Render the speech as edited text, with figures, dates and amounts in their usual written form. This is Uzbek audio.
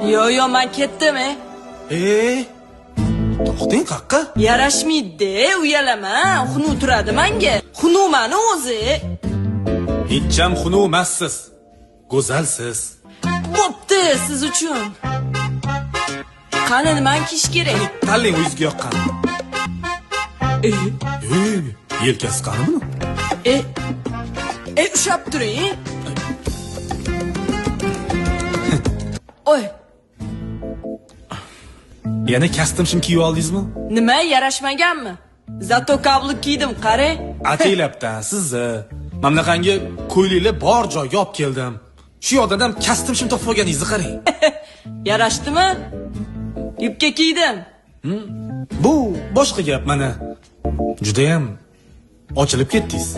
Yo, man ketdim, e. To'xting, qaqqa? Yarashmaydi, uyalaman. Xunuk turadi menga. Xunuk mani o'zi. Hecham xunuk emassiz. Go'zalsiz. Bo'pti, siz uchun. Qani nimani kiyish kerak? Tanlang o'zingizga yoqqan. Yelkasi qani buni? Ushlab turing. Oy. Yana kastim shim kiyib oldingizmi? Nima, yarashmaganmi? Zato kabluk kiydim, qarang. Ataylabdan sizni. Mana bunaqangi ko'ylaklar bor joyga olib keldim. Shu yoqdan ham kastim shim topib olganingizni qarang. Yarashdimi? Yubka kiydim. Bu boshqa gap mana. Judayam ochilib ketdingiz.